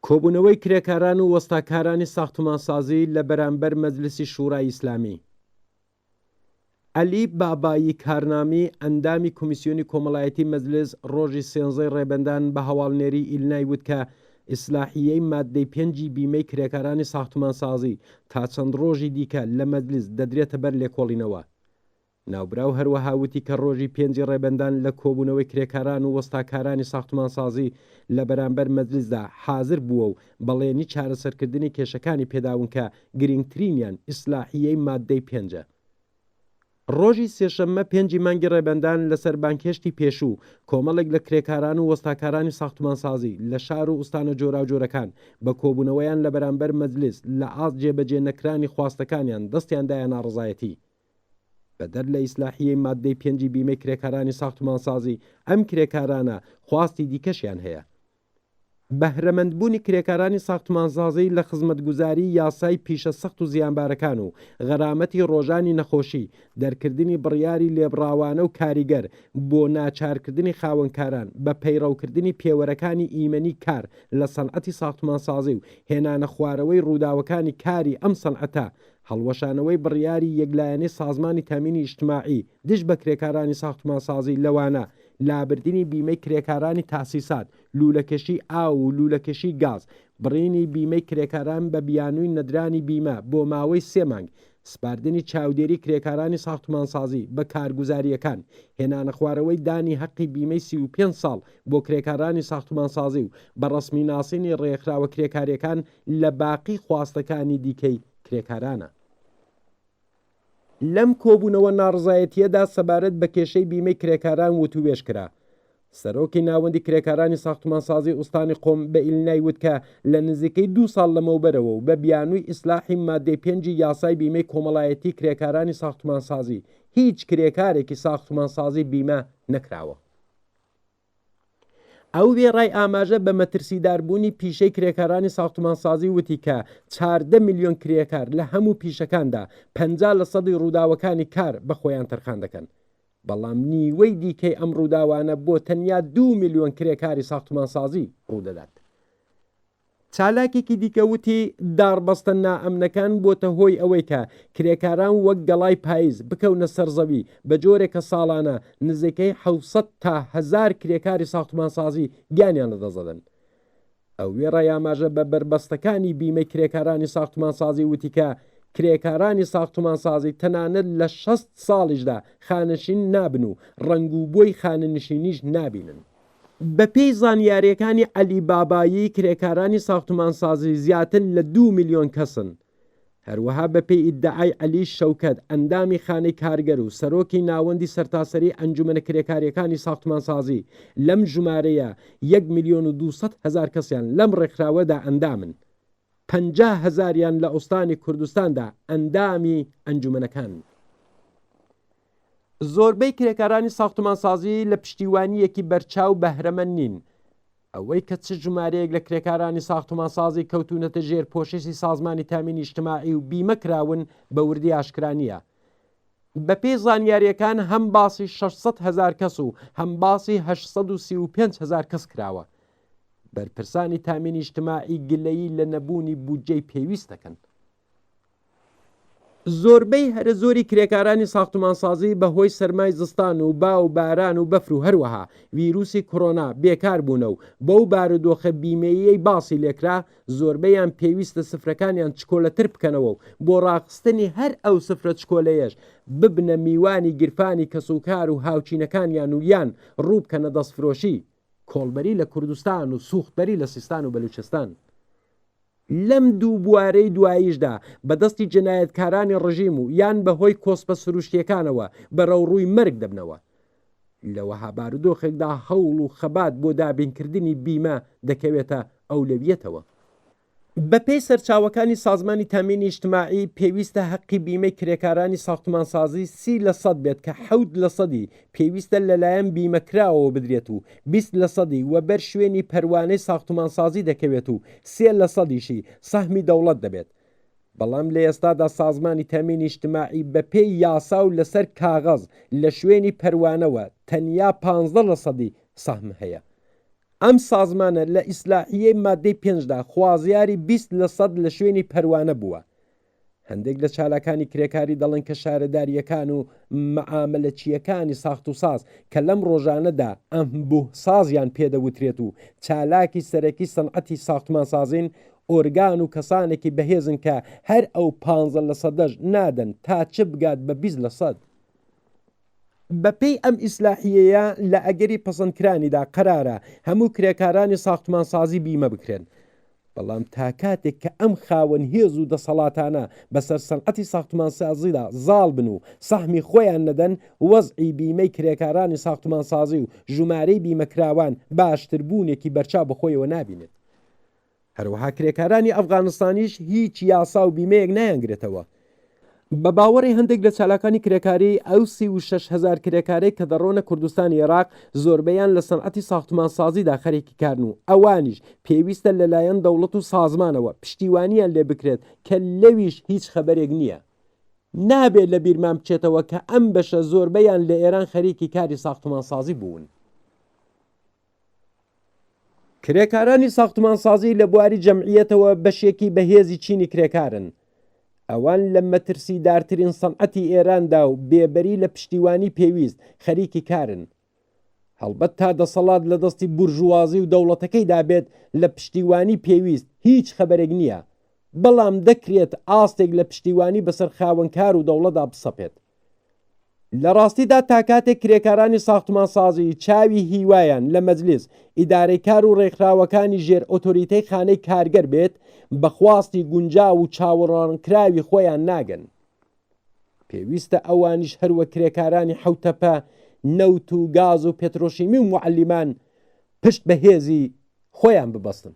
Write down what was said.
کۆبوونەوەی کرێکاران و وەستاکارانی ساختمانسازی لە بەرامبەر مەجلسی شوڕای ئیسلامی. عەلی بابایی کارنامی، ئەندامی کۆمیسیۆنی کۆمەڵایەتی مەجلس ڕۆژی سێنزەی ڕێبەندان بە هەواڵنێری ئیلنای وت کە ئیسلاحییەی ماددەی پێنجی بیمەی کرێکارانی ساختمانسازی تا چەند ڕۆژی دیکە لە مەجلس دەدرێتە بەر لێکۆڵینەوە. ناوبراو هەروەها وتی کە ڕۆژی پێنجی ڕێبەندان لە کۆبوونەوەی کرێکاران و وەستاکارانی ساختمانسازی لە بەرامبەر مەجلیسدا حازر بووە و بەڵێنی چارەسەرکردنی کێشەکانی پێداون کە گرینگترینیان ئیسلاحییەی ماددەی پێنجە. ڕۆژی سێشەممە پێنجی مانگی ڕێبەندان لەسەر بانگهێشتی پێشوو، کۆمەڵێک لە کرێکاران و وەستاکارانی ساختمانسازی لە شار و ئوستانە جۆراوجۆرەکان بە کۆبوونەوەیان لە بەرامبەر مەجلیس لە ئاست جێبەجێ نەکرانی خواستەکانیان دەستیان دایە ناڕەزایەتی. بەدەر لە ئیسلاحیەی ماددەی پێنجی بیمەی کرێکارانی ساختمانسازی، ئەم کرێکارانە خواستی دیکەشیان هەیە. بەهرەمەندبوونی کرێکارانی ساختمانسازی لە خزمەتگوزاری یاسای پیشە سەخت و زیانبارەکان و غەرامەتی ڕۆژانی نەخۆشی، دەرکردنی بڕیاری لێبڕاوانە و کاریگەر بۆ ناچارکردنی خاوەنکاران بە پەیڕەوکردنی پێوەرەکانی ئیمەنی کار لە سەنعەتی ساختمانسازی و هێنانەخوارەوەی ڕووداوەکانی کاری ئەم سەنعەتە هەڵوەشانەوەی بڕیاری یەکلایەنەی سازمانی تامینی ئیجتماعی دژ بە کرێکارانی ساختمانسازی لەوانە لابردنی بیمەی کرێکارانی تاسیسات، لوولەکێشی ئاو و لوولەکێشی گاز، بڕینی بیمەی کرێکاران بە بیانووی نەدرانی بیمە بۆ ماوەی سێ مانگ، سپاردنی چاودێری کرێکارانی ساختمانسازی بە کارگوزارییەکان، هێنانەخوارەوەی دانی هەقی بیمەی 35 ساڵ بۆ کرێکارانی ساختمانسازی و بە ڕەسمی ناسینی ڕێکخراوە کرێکارییەکان لە باقی خواستەکانی دیکەی کرێکارانە. لەم کۆبوونەوە ناڕزایەتییەدا سەبارەت بە کێشەی بیمەی کرێکاران وتووێژ کرا. سەرۆکی ناوەندی کرێکارانی ساختمانسازی ئوستانی قوم بە ئیلنای وت کە لە نزیکەی دوو ساڵ لەمەوبەرەوە و بە بیانووی ئیسلاحی ماددەی پێنجی یاسای بیمەی کۆمەڵایەتی کرێکارانی ساختمانسازی هیچ کرێکارێکی ساختمانسازی بیمە نەکراوە. ئەو وێڕای ئاماژە بە مەترسیداربوونی پیشەی کرێکارانی ساختمانسازی وتی کە 14 میلیۆن کرێکار لە هەموو پیشەکاندا 50 لە سەدی ڕووداوەکانی کار بە خۆیان تەرخان دەکەن. بەڵام نیوەی دیکەی ئەم ڕووداوانە بۆ تەنیا دوو میلیۆن کرێکاری ساختمانسازی ڕوودەدات. چالاکێکی دیکە وتی، داربەستە نائەمنەکان بۆتە هۆی ئەوەی کە کرێکاران وەک گەڵای پایز بکەونە سەر زەوی، بە جۆرێک کە ساڵانە نزیکەی 700 تا هەزار کرێکاری ساختمانسازی گیانیان لەدەست دەدەن. ئەو وێڕای ئاماژە بە بەربەستەکانی بیمەی کرێکارانی ساختمانسازی وتی کە کرێکارانی ساختمانسازی تەنانەت لە 60 ساڵیشدا خانەنشین نابن و ڕەنگ و بۆی خانەنشینیش نابینن. بەپێی زانیارییەکانی عەلی بابایی، کرێکارانی ساختمانسازی زیاتر لە دوو میلیۆن کەسن. هەروەها بەپێی ئیدعای عەلی شەوکەت، ئەندامی خانەی کارگەر و سەرۆکی ناوەندی سەرتاسەریی ئەنجومەنە کرێکارییەکانی ساختمانسازی، لەم ژمارەیە یەک میلیۆن و 200 هەزار کەسیان لەم ڕێکخراوەدا ئەندامن. 50 هەزاریان لە ئوستانی کوردستاندا ئەندامی ئەنجومەنەکانن. زۆربەی کرێکارانی ساختمانسازی لە پشتیوانییەکی بەرچاو بەهرەمەند نین. ئەوەی کە چ ژمارەیەک لە کرێکارانی ساختمانسازی کەوتوونەتە ژێر پۆششی سازمانی تامینی ئیجتماعی و بیمە کراون بە وردی ئاشکرا نییە. بەپێی زانیارییەکان هەم باسی 600 هەزار کەس و هەم باسی 835 هەزار کەس کراوە. بەرپرسانی تامینی ئیجتماعی گلەیی لە نەبوونی بودجەی پێویست دەکەن. زۆربەی هەرە زۆری کرێکارانی ساختمانسازی بە هۆی سەرمای زستان و با و باران و بەفر و هەروەها ویروسی کۆرۆنا بێکار بوونە و بەو بارودۆخە بیمەییەی باسی لێکرا زۆربەیان پێویستە سفرەکانیان چکۆلەتر بکەنەوە و بۆ ڕاخستنی هەر ئەو سفرە چکۆلەیەش ببنە میوانی گیرفانی کەسوکار و هاوچینەکانیان و یان ڕوو بکەنە دەستفرۆشی کۆڵبەری لە کوردستان و سوختبەری لە سیستان و بەلوچستان. لەم دوو بوارەی دواییشدا بە دەستی جەنایەتکارانی ڕژیم و یان بە هۆی کۆسپە سروشتییەکانەوە بەرەوڕووی مەرگ دەبنەوە. لە وەها بارودۆخێکدا هەوڵ و خەبات بۆ دابینکردنی بیمە دەکەوێتە ئەولەویەتەوە. بەپێی سەرچاوەکانی سازمانی تامینی ئیجتماعی، پێویستە هەقی بیمەی کرێکارانی ساختمانسازی 30 لە سەد بێت کە حەوت لە سەدی پێویستە لەلایەن بیمەکراوەوە بدرێت و 20 لە سەدی وەبەر شوێنی پەروانەی ساختمانسازی دەکەوێت و سێ لە سەدیشی سەهمی دەوڵەت دەبێت. بەڵام لە ئێستادا سازمانی تامینی ئیجتماعی بەپێی یاسا و لەسەر کاغەز لە شوێنی پەروانەوە تەنیا 15 لە سەدی سەهم هەیە. ئەم سازمانە لە ئیسلاحیەی ماددەی پێنجدا خوازیاری 20 لە سەد لە شوێنی پەروانە بووە. هەندێک لە چالاکانی کرێکاری دەڵێن کە شارەدارییەکان و مەعامەلەچییەکانی ساختوساز کە لەم ڕۆژانەدا ئەنبوهسازیان پێ دەوترێت و چالاکی سەرەکی سەنعەتی ساختمانسازین، ئۆرگان و کەسانێکی بەهێزن کە هەر ئەو پانزە لە سەدەش نادەن تا چ بگات بە 20 لە سەد. بەپێی ئەم ئیسلاحییەیە لە ئەگەری پەسەندکرانیدا قەرارە هەموو کرێکارانی ساختمانسازی بیمە بکرێن. بەڵام تا کاتێک کە ئەم خاوەن هێز و دەسەڵاتانە بەسەر سەنعەتی ساختمانسازیدا زاڵ بن و سەهمی خۆیان نەدەن، وەزعی بیمەی کرێکارانی ساختمانسازی و ژومارەی بیمەکراوان باشتربوونێکی بەرچاو بەخۆیەوە نابینێت. هەروەها کرێکارانی ئەفغانستانیش هیچ یاسا و بیمەیەک نایانگرێتەوە. بە باوەڕی هەندێک لە چالاکانی کرێکاری، ئەو 36 هەزار کرێکارەی کە دەڕۆنە کوردستانی ئێراق، زۆربەیان لە سەنعەتی ساختمانسازیدا خەریکی کارن و ئەوانیش پێویستە لەلایەن دەوڵەت و سازمانەوە پشتیوانیان لێ بکرێت کە لەویش هیچ خەبەرێک نییە. نابێت لە بیرمان بچێتەوە کە ئەم بەشە زۆربەیان لە ئێران خەریکی کاری ساختمانسازی بوون. کرێکارانی ساختمانسازی لە بواری جەمعیەتەوە بەشێکی بەهێزی چینی کرێکارن. ئەوان لە مەترسیدارترین سەنعەتی ئێراندا و بێبەری لە پشتیوانی پێویست خەریکی کارن. هەڵبەت تا دەسەڵات لە دەستی بورژوازی و دەوڵەتەکەیدا بێت لە پشتیوانی پێویست هیچ خەبەرێک نییە، بەڵام دەکرێت ئاستێک لە پشتیوانی بەسەر خاوەنکار و دەوڵەتدا بسەپێت. لە ڕاستیدا تا کاتێک کرێکارانی ساختمانسازی چاوی هیوایان لە مەجلیس، ئیدارەی کار و ڕێکخراوەکانی ژێر ئۆتۆریتەی خانەی کارگەر بێت، بە خواستی گونجاو و چاوەڕوانکراوی خۆیان ناگەن. پێویستە ئەوانیش هەروەک کرێکارانی حەوتەپە، نەوت و گاز و پێترۆشیمی و موعەلیمان پشت بە هێزی خۆیان ببەستن.